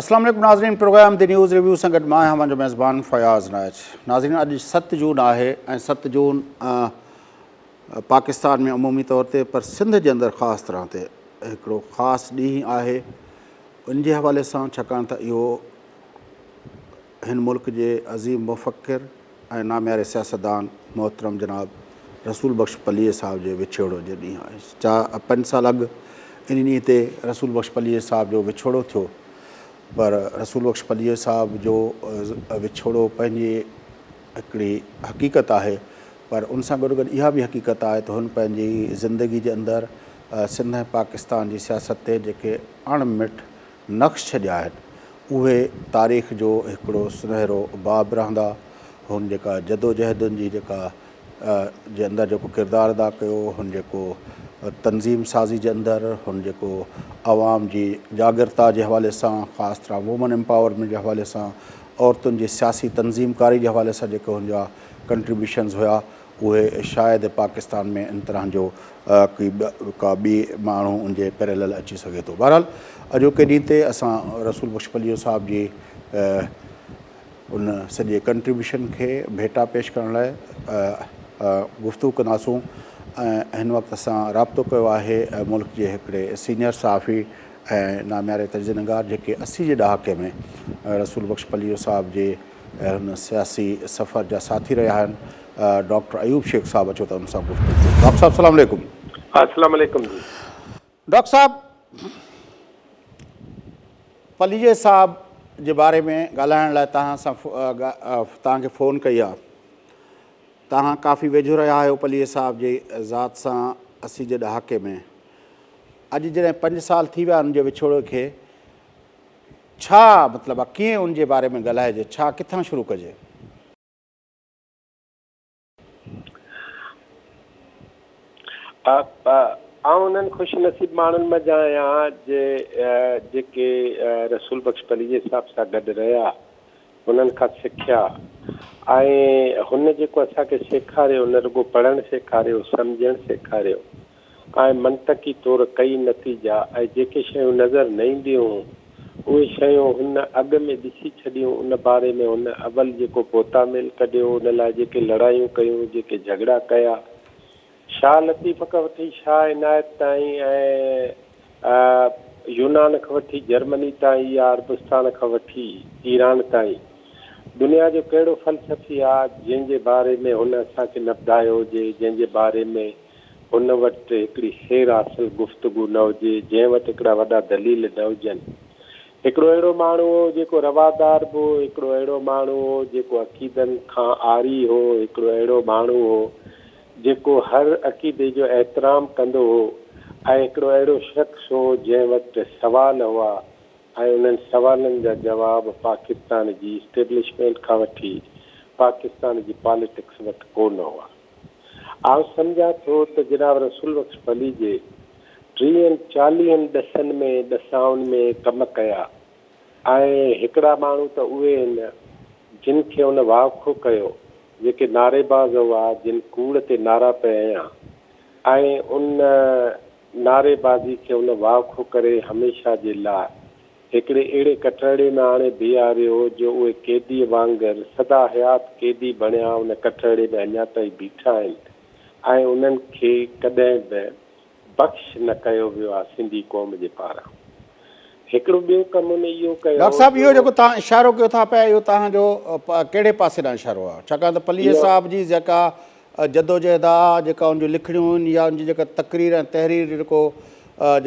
اسلام عليڪم ناظرين پروگرام the news review سان گڏ مان آهيان اوهان جو ميزبان فياض نائچ ناظرين اڄ 7 جون آهي ۽ 7 جون پاڪستان ۾ عمومي طور تي پر سنڌ جي اندر خاص طرح تي هڪڙو خاص ڏينهن آهي ان جي حوالي سان ڇاڪاڻ ته اهو هن ملڪ جي عظيم مفڪر ۽ نامياري سياستدان محترم جناب رسول بخش پليجي صاحب جي وڇوڙو جو ڏينهن آهي. چار پنج سال اڳ ان ڏينهن تي رسول بخش پليجي صاحب جو وڇوڙو ٿيو پر رسول بخش پليجي صاحب جو وڇوڙو پنهنجي هڪڙي حقيقت آهي پر ان سان گڏوگڏ اها به حقيقت آهي ته هن پنهنجي زندگي جي اندر سنڌ ۽ پاڪستان جي سياست تي جيڪي اڻ مٽ نقش ڇڏيا آهن، اهي تاريخ جو هڪڙو سنهرو باب رهندا. هن جيڪا جدوجهدن جي جيڪا جي اندر جيڪو ڪردار ادا ڪيو، هن جيڪو تنظيم سازي جي اندر، هن جيڪو عوام جي جاڳرتا جي حوالي سان خاص طرح وومن امپاورمينٽ جي حوالي سان، عورتن جي سياسي تنظيم ڪاري جي حوالي سان جيڪي هن جا ڪنٽريبيوشنز هيا، اهي شايد پاڪستان ۾ ان طرح جو ڪي ڪا ٻي ماڻهو ان جي پيريلل اچي سگهي ٿو. بهرحال اڄوڪي ڏينهن تي اسان رسول بخش پليجو صاحب جي ان سڄي ڪنٽريبيوشن کي ڀيٽا پيش ڪرڻ لاء گفتگو ڪنداسون ۽ هن وقت اسان رابطو ڪيو آهي ملڪ جي هڪڙي سينئر صحافي ۽ نامياري تجزيه نگار جيڪي 80 جي ڏهاڪي ۾ رسول بخش پليجو صاحب جي هن سياسي سفر جا ساٿي رهيا آهن ڊاڪٽر ايوب شيخ صاحب اچو ته ان سان گفتگو ڪيون. ڊاڪٽر صاحب السلام عليڪم. السلام عليڪم جي. ڊاڪٽر صاحب پليجي صاحب جي باري ۾ ڳالهائڻ لاء توهان سان توهان کي فون ڪئي آهي توهان ڪافي ويجهو رهيا آهيو پليجي صاحب جي ذات سان 80 جي ڏهاڪي ۾ اڄ جڏهن 5 سال ٿي ويا ان جي وڇوڙي کي ڇا مطلب آ ڪيئن ان جي باري ۾ ڳالهائجي ڇا ڪٿان شروع ڪجي؟ آئون انهن خوش نصيب ماڻهن منجهان آهيان جي جيڪي رسول بخش پليجي صاحب سان گڏ رهيا انهن کان سکيا ۽ هن جيڪو اسان کي سيکاريو نه رڳو پڙهڻ سيکاريو سمجهڻ سيکاريو ۽ منطقي طور ڪئي نتيجا ۽ جيڪي شيون نظر نه اينديون هون، اهي شيون هن اڳ ۾ ڏسي ڇڏيون، ان باري ۾ هن اول جيڪو بوتاميل ڪڍيو، ان لاء جيڪي لڙايون ڪيون، جيڪي جهڳڙا ڪيا، شاهه لطيف کان وٺي شاهه عنايت تائين ۽ يونان کان وٺي جرمني تائين يا عربستان کان وٺي ايران تائين، دنيا جو ڪهڙو فلسفي آ، جنهن جي باري ۾ هن اسان کي نه ٻڌايو هجي، جنهن جي باري ۾ هن وٽ هڪڙي سير حاصل گفتگو نه هجي، جنهن وٽ هڪڙا وڏا دليل نه هجن. هڪڙو اهڙو ماڻهو هو، جيڪو روادار به هو، هڪڙو اهڙو ماڻهو هو، جيڪو عقيدن کان عاري هو، هڪڙو اهڙو ماڻهو هو، جيڪو هر عقيدي جو احترام ڪندو هو ۽ هڪڙو اهڙو شخص هو، جنهن وٽ سوال هئا ۽ انهن سوالن جا جواب پاڪستان جي اسٽيبلشمينٽ کان وٺي پاڪستان جي پاليٽڪس وٽ ڪو نه هئا. آئون سمجهان ٿو ته جناب رسول بخش پليجي ٽيهن چاليهن ڏسن ۾ ڏسائن ۾ ڪم ڪيا ۽ هڪڙا ماڻهو ته اهي هن جن کي هن واکو ڪيو جيڪي نعريباز هئا جن ڪوڙ تي نعرا پئي هنيا ۽ ان نعريبازي کي هن واکو ڪري هميشه جي لاء هڪڙي اهڙي ڪٽهڙي ۾ آڻي بيهاريو جو اهي قيديء وانگر سدا حيات قيدي بڻيا ان ڪٽهڙي ۾ اڃا تائين بيٺا آهن ۽ انهن کي ڪڏهن به بخش نه ڪيو ويو آهي سنڌي قوم جي پاران. هڪڙو ٻيو ڪم ان اهو ڪيو ڊاڪٽر صاحب اهو جو. جيڪو توهان اشارو ڪيو ٿا پيا اهو توهان جو ڪهڙي پاسي ڏانهن اشارو آهي ڇاڪاڻ ته پليجي اهو. صاحب جي جيڪا جدوجهد آهي جيڪا ان جون لکڻيون آهن يا ان جي جيڪا تقرير ۽ تحرير جيڪو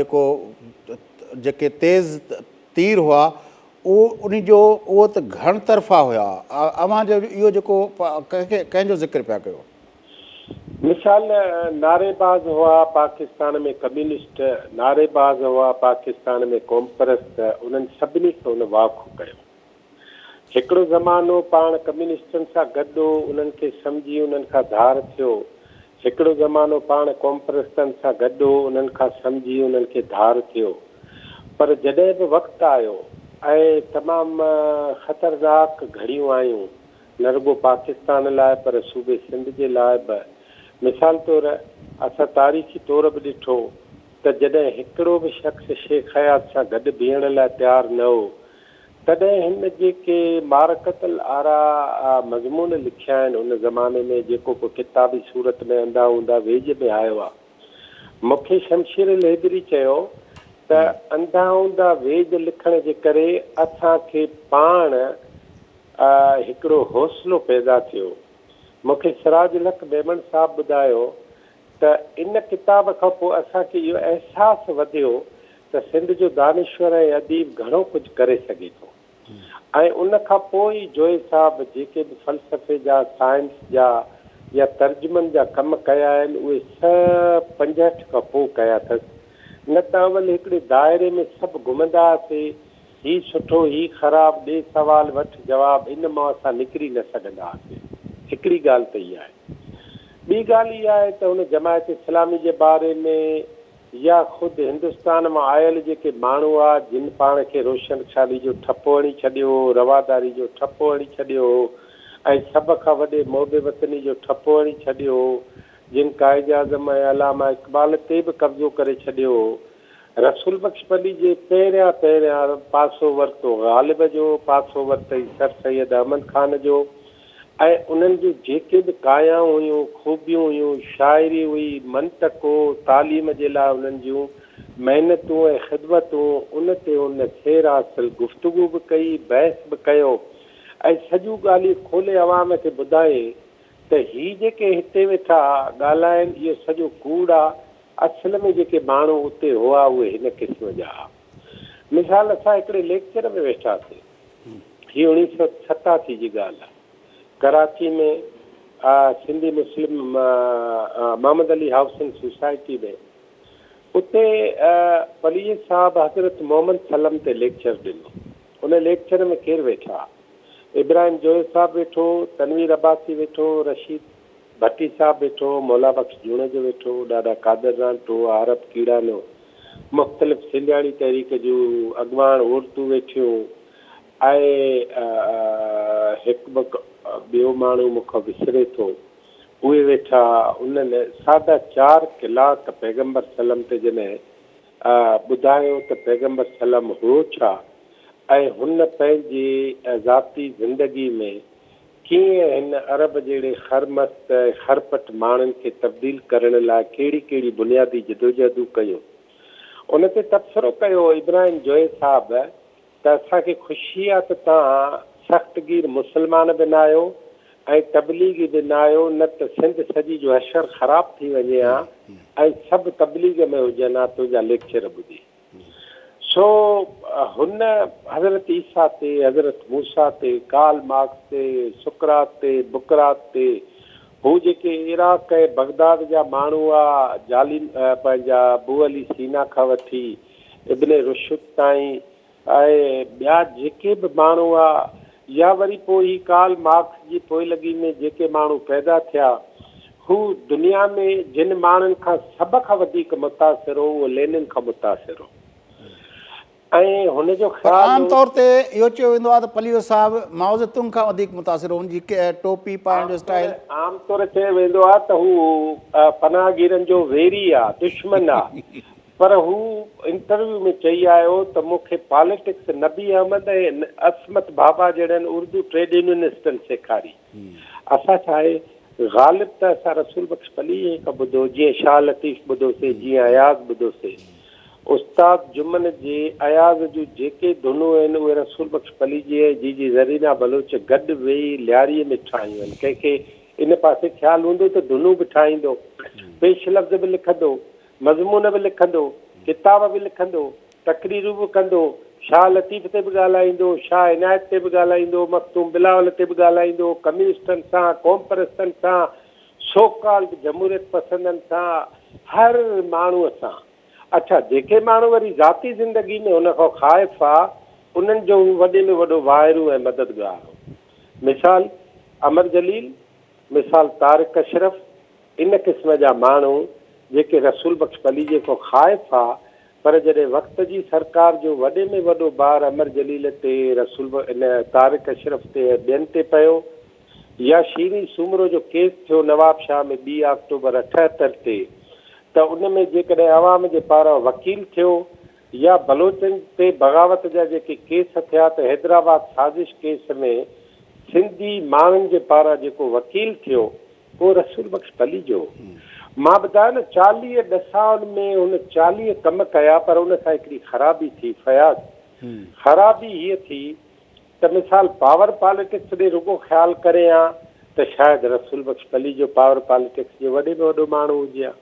جيڪو جيڪي تيز تير هئا اهو انهي جو اهو ته گهڻ طرفا هيا اوهان جو اهو جيڪو ڪنهن کي ڪنهن جو ذڪر پيا ڪيو. مثال نعريباز هئا پاڪستان ۾ ڪميونسٽ، نعريباز هئا پاڪستان ۾ قومپرست انهن سڀني کي هن واکو ڪيو. هڪڙو زمانو پاڻ ڪميونسٽن سان گڏ هو، انهن کي سمجهي انهن کان ڌار ٿيو. هڪڙو زمانو پاڻ قومپرستن سان گڏ هو، انهن کان سمجهي انهن کي ڌار ٿيو. پر جڏهن به وقت آيو ۽ تمام خطرناڪ گهڙيون آيون، نه رڳو پاڪستان لاء پر صوبي سنڌ جي لاء به. مثال طور اسان تاريخي طور به ڏٺو ته جڏهن هڪڙو به شخص شيخ اياز سان گڏ بيهڻ لاء تيار نه هو. تڏهن هن جيڪي معرڪة الآراء مضمون لکيا آهن ان زماني ۾ جيڪو پوء ڪتابي صورت ۾ انڌا اونڌا ويڄ ۾ آيو آ. مون کي شمشير الحيدري چيو ته انڌا اونڌا ويڄ لکڻ جي ڪري اسان کي پاڻ هڪڙو حوصلو پيدا ٿيو. مون کي سراج الحق ميمڻ صاحب ٻڌايو ته ان ڪتاب کان پوء اسان کي اهو احساس وڌيو ته سنڌ جو دانشور ۽ اديب گهڻو ڪجهه ڪري سگهي ٿو ۽ ان کان پوء ئي جويي صاحب جيڪي به فلسفي جا، سائنس جا يا ترجمن جا ڪم ڪيا آهن اهي سڀ 65 کان پوء ڪيا اٿس نه ته اول هڪڙي دائري ۾ سڀ گهمندا هئاسي هي سٺو هي خراب ڏي سوال وٺ جواب ان مان اسان نڪري نه سگهندا هئاسي هڪڙي ڳالهه ته اها آهي. ٻي ڳالهه اها آهي ته هن جماعت اسلامي جي باري ۾ يا خود هندستان مان آيل جيڪي ماڻهو هئا جن پاڻ کي روشن خيالي جو ٺپو هڻي ڇڏيو هو، رواداري جو ٺپو هڻي ڇڏيو هو ۽ سڀ کان وڏي محب وطني جو ٺپو هڻي ڇڏيو هو، جن قائداعظم ۽ علامه اقبال تي به قبضو ڪري ڇڏيو هو، رسول بخش پليجي پهريان پهريان پاسو ورتو غالب جو، پاسو ورتئي سر سيد احمد خان جو ۽ انهن جون جيڪي به ڪايائون هيون، خوبيون هيون، شاعري هئي، منطق هو، تعليم جي لاء انهن جون محنتون ۽ خدمتون، ان تي هن سير حاصل گفتگو به ڪئي، بحث به ڪيو ۽ سڄيون ڳالهيون کولي عوام کي ٻڌايائين ته هي جيڪي هتي ويٺا ڳالهائين اهو سڄو ڪوڙ آ، اصل ۾ جيڪي ماڻهو اتي هئا اهي هن قسم جا ها. مثال اسان هڪڙي ليڪچر ۾ ويٺاسين. هي اوڻيهه سئو 87 جي ڳالهه آهي. ڪراچي ۾ سنڌي مسلم محمد علي هائوسنگ سوسائٽي ۾ اتي پليجي صاحب حضرت محمد صلعم تي ليڪچر ڏنو. ان ليڪچر ۾ ڪير ويٺا ها؟ ابراهيم جويو صاحب ويٺو، تنوير عباسي ويٺو، رشيد ڀٽي صاحب ويٺو، مولا بخش جوڻيجو ويٺو، ڏاڏا قادر رانٽو، عارب ڪيڙانو، مختلف سنڌياڻي تحريڪ جون اڳواڻ عورتون ويٺيون ۽ هڪ ٻه ٻيو ماڻهو مون کان وسري ٿو، اهي ويٺا، انهن ساڍا چار ڪلاڪ پيغمبر صلعم تي جڏهن ٻڌايو ته پيغمبر صلعم هو ڇا ۽ هن پنهنجي ذاتي زندگي ۾ ڪيئن هن عرب جهڙي خرمست ۽ خرپٽ ماڻهن کي تبديل ڪرڻ لاء ڪهڙي ڪهڙي بنيادي جدوجهدون ڪيون. ان تي تبصرو ڪيو ابراهيم جويي صاحب ته اسان کي خوشي آ ته توهان سخت گير مسلمان به ناهيو ۽ تبليغي به ناهيو نه ته سنڌ سڄي جو حشر خراب ٿي وڃي ها ۽ سڀ تبليغ ۾ هجن ها تنهنجا ليڪچر ٻڌي. سو هن حضرت عيسيٰ تي، حضرت موسيٰ تي، ڪارل مارڪس تي، سقراط تي، بقراط تي، هو جيڪي عراق ۽ بغداد جا ماڻهو هئا، جالي پنهنجا بو علي سينا کان وٺي ابن رشد تائين ۽ ٻيا جيڪي به ماڻهو هئا يا وري پوء هي ڪارل مارڪس جي پوئلڳي ۾ جيڪي ماڻهو پيدا ٿيا، هو دنيا ۾ جن ماڻهن کان سڀ کان وڌيڪ متاثر هو اهو لينن کان متاثر هو ۽ هن جو پر خيال عام هو. طور تي اهو چيو ويندو آهي ته پليجو صاحب مائوزي تنگ کان وڌيڪ متاثر هو، هن جي ٽوپي پائڻ جو اسٽائيل. عام طور چيو ويندو آهي ته هو پناهگيرن جو ويري آهي، دشمن آهي، پر هو انٽرويو ۾ چئي آيو ته مون کي پاليٽڪس نبي احمد ۽ عصمت ڀاڀا جهڙن اردو ٽريڊ يونينسٽن سيکاري. اسان ڇا آهي غالب ته اسان رسول بخش پليجي کان ٻڌو، جيئن شاهه لطيف ٻڌوسي، جيئن اياز ٻڌوسي. استاد جمن جي اياز جون جيڪي ڌنون آهن اهي رسول بخش پليجي ۽ جيجي زرينا بلوچ گڏ ويهي لياريء ۾ ٺاهيون آهن. ڪنهن کي ان پاسي خيال هوندو ته ڌنون به ٺاهيندو، پيش لفظ به لکندو، مضمون به لکندو، ڪتاب به لکندو، تقريرون به ڪندو، شاهه لطيف تي به ڳالهائيندو، شاهه عنايت تي به ڳالهائيندو، مخدوم بلاول تي به ڳالهائيندو، ڪميونسٽن سان، قومپرستن سان، سو ڪالڊ جمهوريت پسندن سان، هر ماڻهوء سان. اڇا جيڪي ماڻهو وري ذاتي زندگي ۾ هن کان خائف ها، انهن جو هو وڏي ۾ وڏو واهرو ۽ مددگار هو. مثال، امر جليل، مثال طارق اشرف، ان قسم جا ماڻهو جيڪي رسول بخش پليجي کان خائف ها پر جڏهن وقت جي سرڪار جو وڏي ۾ وڏو بار امر جليل تي، رسول ان طارق اشرف تي ۽ ٻين تي پيو يا شيرين سومرو جو ڪيس ٿيو نوابشاهه ۾ ٻي آڪٽوبر 78 تي ته ان ۾ جيڪڏهن عوام جي پاران وڪيل ٿيو يا بلوچن تي بغاوت جا جيڪي ڪيس ٿيا ته حيدرآباد سازش ڪيس ۾ سنڌي ماڻهن جي پاران جيڪو وڪيل ٿيو اهو رسول بخش پليجو هو. مان ٻڌايو نه 40 ڏسائن ۾ هن 40 ڪم ڪيا پر ان سان هڪڙي خرابي ٿي فياض خرابي هيء ٿي ته مثال پاور پاليٽڪس ڏي رڳو خيال ڪرين ها ته شايد رسول بخش پليجو پاور پاليٽڪس جو وڏي ۾ وڏو ماڻهو هجي ها.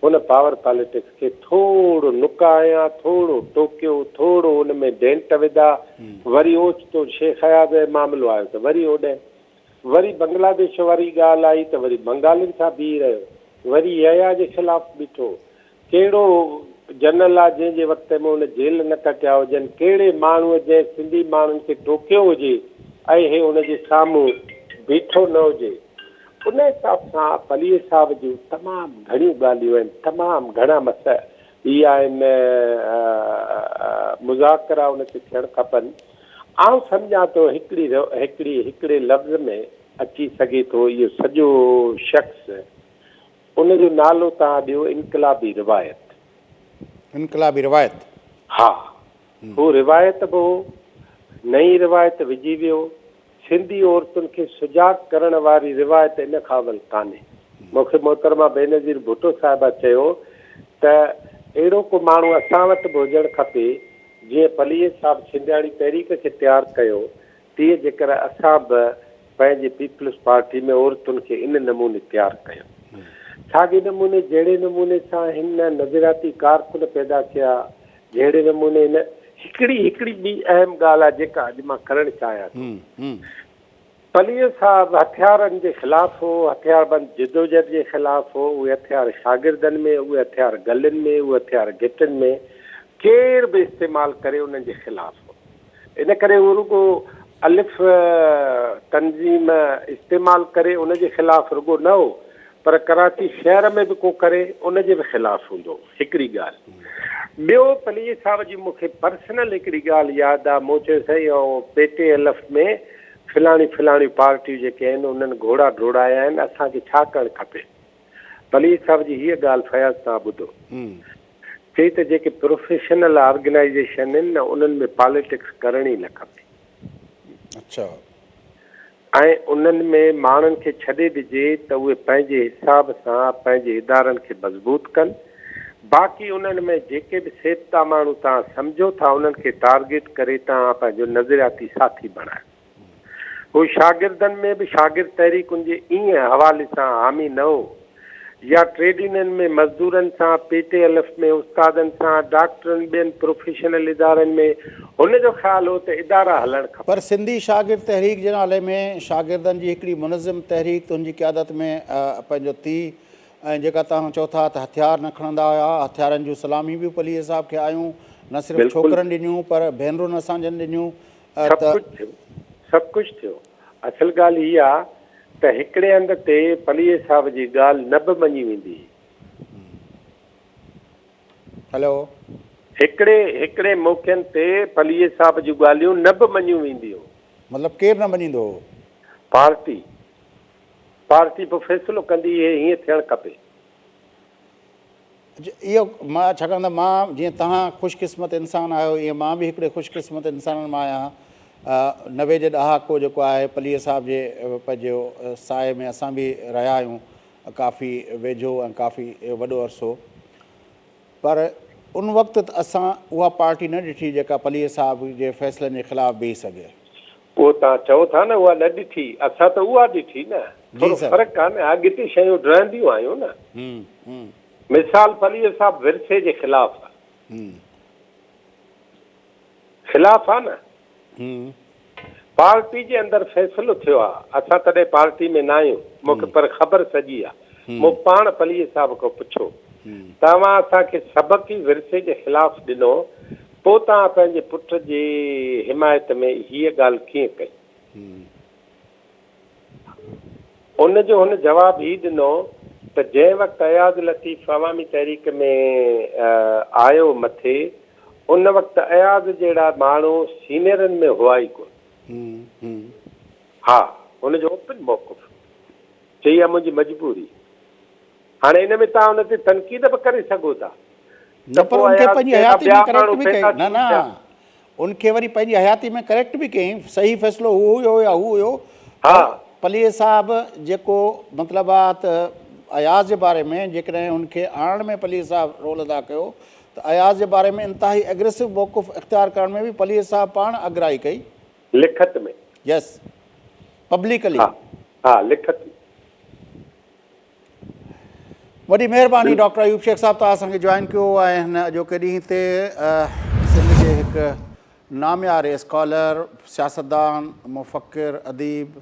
هن پاور پاليٽڪس کي ٿورو نڪ هنيا، ٿورو ٽوڪيو، ٿورو ان ۾ ڊينٽ وڌا، وري اوچتو شيخ اياز جو معاملو آيو ته وري اوڏهن. وري بنگلاديش واري ڳالهه آئي ته وري بنگالين سان بيهي رهيو. وري يحيٰ جي خلاف بيٺو. ڪهڙو جنرل آ جنهن جي وقت ۾ هن جيل نه ڪٽيا هجن، ڪهڙي ماڻهوء جنهن سنڌي ماڻهن کي ٽوڪيو هجي ۽ هي ان جي سامهون بيٺو نه هجي. ان حساب سان پليجي صاحب جون تمام گهڻيون ڳالهيون آهن، تمام گهڻا مسئ هي آهن مذاڪرا ان تي ٿيڻ کپن. آئون سمجهان ٿو هڪڙي هڪڙي هڪڙي لفظ ۾ اچي سگهي ٿو اهو سڄو شخص ان جو نالو توهان ڏيو انقلابي روايت. انقلابي روايت. ها هو روايت به هو، نئين روايت وجهي ويو، سنڌي عورتن کي سجاڳ ڪرڻ واري روايت ان کان اول ڪانهي. مون کي محترمه بينظير ڀٽو صاحبه چيو ته اهڙو ڪو ماڻهو اسان وٽ به هجڻ کپي، جيئن پليجي صاحب سنڌياڻي تحريڪ کي تيار ڪيو، تيئن جيڪر اسان به پنهنجي پيپلز پارٽي ۾ عورتن کي ان نموني تيار ڪيون. ساڳئي نموني جهڙي نموني سان هن نظرياتي ڪارڪن پيدا ڪيا، جهڙي نموني هن هڪڙي هڪڙي ٻي اهم ڳالهه آهي جيڪا اڄ مان ڪرڻ چاهيان ٿو. پليجو صاحب هٿيارن جي خلاف هو، هٿياربند جدوجهد جي خلاف هو، اهي هٿيار شاگردن ۾، اهي هٿيار گلين ۾، اهي هٿيار گهٽين ۾ ڪير به استعمال ڪري انهن جي خلاف هو. ان ڪري هو رڳو الف تنظيم استعمال ڪري ان جي خلاف رڳو نه هو پر ڪراچي شهر ۾ به ڪو ڪري ان جي به خلاف هوندو هو. هڪڙي ڳالهه. ٻيو پليجي صاحب جي مون کي پرسنل هڪڙي ڳالهه ياد آ، مون چيو سائين اهو پي ٽي ايل ايف ۾ فلاڻيون فلاڻيون پارٽيون جيڪي آهن انهن گهوڙا ڊوڙايا آهن اسان کي ڇا ڪرڻ کپي؟ پليجي صاحب جي هيء ڳالهه فياض توهان ٻڌو. چئي ته جيڪي پروفيشنل آرگنائيزيشن آهن نه انهن ۾ پاليٽڪس ڪرڻ ئي نه کپي. اڇا. ۽ انهن ۾ ماڻهن کي ڇڏي ڏجي ته اهي پنهنجي حساب سان پنهنجي ادارن کي مضبوط ڪن، باقي انهن ۾ جيڪي به سيبتا ماڻهو توهان سمجهو ٿا انهن کي ٽارگيٽ ڪري توهان پنهنجو نظرياتي ساٿي بڻايو. هو شاگردن ۾ به شاگرد تحريڪن جي ايئن حوالي سان حامي نه هو يا ٽريڊ يونين ۾ مزدورن سان، پي ٽي الف ۾ استادن سان، ڊاڪٽرن، ٻين پروفيشنل ادارن ۾ هن جو خيال هو ته ادارا هلڻ کپن. پر سنڌي شاگرد تحريڪ جي نالي ۾ شاگردن جي هڪڙي منظم تحريڪ تنهنجي قيادت ۾ پنهنجو ٿي ۽ جيڪا توهان چئو ٿا ته هٿيار نه کڻندا هيا، هٿيارن جون سلاميون به پليجي صاحب کي آيون، نه صرف بلڪل. ڇوڪرن ڏنيون پر ڀينرن اسان جن ڏنيون سڀ ته. ڪجهه ٿيو، سڀ ڪجهه ٿيو. اصل ڳالهه هيء آ ته هڪڙي هنڌ تي پليجي صاحب جي ڳالهه نه به مڃي ويندي هئي. هلو. هڪڙي هڪڙي موقعن تي پليجي صاحب جون ڳالهيون نه به مڃيون وينديون. مطلب ڪير نه مڃيندو هو؟ پارٽي. پارٽي پوء فيصلو ڪندي هئي هيئن ٿيڻ کپي. اهو مان ڇاڪاڻ ته مان جيئن توهان خوش قسمت انسان آهيو ايئن مان به هڪڙي خوش قسمت انسانن مان آهيان 90 جي ڏهاڪو جيڪو آهي پليجي صاحب جي پنهنجو سائي ۾ اسان به رهيا آهيون ڪافي ويجهو ۽ ڪافي وڏو عرصو پر ان وقت ته اسان اها پارٽي نه ڏٺي جيڪا پليجي صاحب جي فيصلن جي خلاف بيهي سگهي. اهو توهان چئو ٿا نه اها نه ڏٺي، اسان ته اها ڏٺي نه، جي ٿورو سر. فرق آهي نه، اڳتي شيون ڊهنديون آيون نه. مثال پليجو صاحب ورثي جي خلاف آ. خلاف آ نه. پارٽي جي اندر فيصلو ٿيو آ، اسان تڏهن پارٽي ۾ نه آهيون، مون کي پر خبر سڄي آ، مون پاڻ پليجي صاحب کان پڇيو ته اوهان اسان کي سبق ئي ورثي جي خلاف ڏنو، پوء توهان پنهنجي پٽ جي حمايت ۾ هيء ڳالهه ڪيئن ڪئي؟ ان جو هن جواب هي ڏنو ته جنهن وقت اياز لطيف عوامي تحريڪ ۾ آيو مٿي، ان وقت اياز جهڙا ماڻهو سينئرن ۾ هئا ئي ڪونه. ها، هن جو اوپن موقف. چئي اها منهنجي مجبوري. هاڻي ان ۾ توهان ان تي تنقيد به ڪري سگهو ٿا. نه ته پر پوء ان کي اياز پنهنجي ڪهڙا حياتي ٻيا ۾ ڪريڪٽ ماڻهو به پيدا ڪيائين نه ٿي نه پيا؟ ان کي وري پنهنجي حياتي ۾ ڪريڪٽ به ڪيائين صحيح فيصلو هو هيو يا هو هيو ها. پر پليجي صاحب جيڪو مطلب آ ته اياز جي باري ۾ جيڪڏهن ان کي آڻڻ ۾ پليجي صاحب رول ادا ڪيو ته اياز جي باري ۾ انتهائي ايگريسو موقف اختيار ڪرڻ ۾ به پليجي صاحب پاڻ اڳرائي ڪئي. لکت ۾. Yes publicly. ها ها لکت ۾. وڏي مهرباني ڊاڪٽر ايوب شيخ صاحب توهان اسان کي جوائن ڪيو ۽ هن اڄوڪي ڏينهن تي سنڌ جي هڪ نامياري اسڪالر سياستدان مفڪر اديب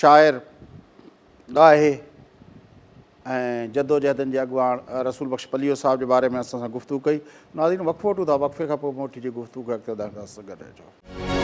شاعر ڏاهي ۽ جدوجهدن جي اڳواڻ رسول بخش پليو صاحب جي باري ۾ اسان سان گفتگو ڪئي ناظرين وقفو وٺون ٿا وقفي کان پوء موٽي جي گفتگو کي اڳتي وڌائڻ سان گڏ رهجو.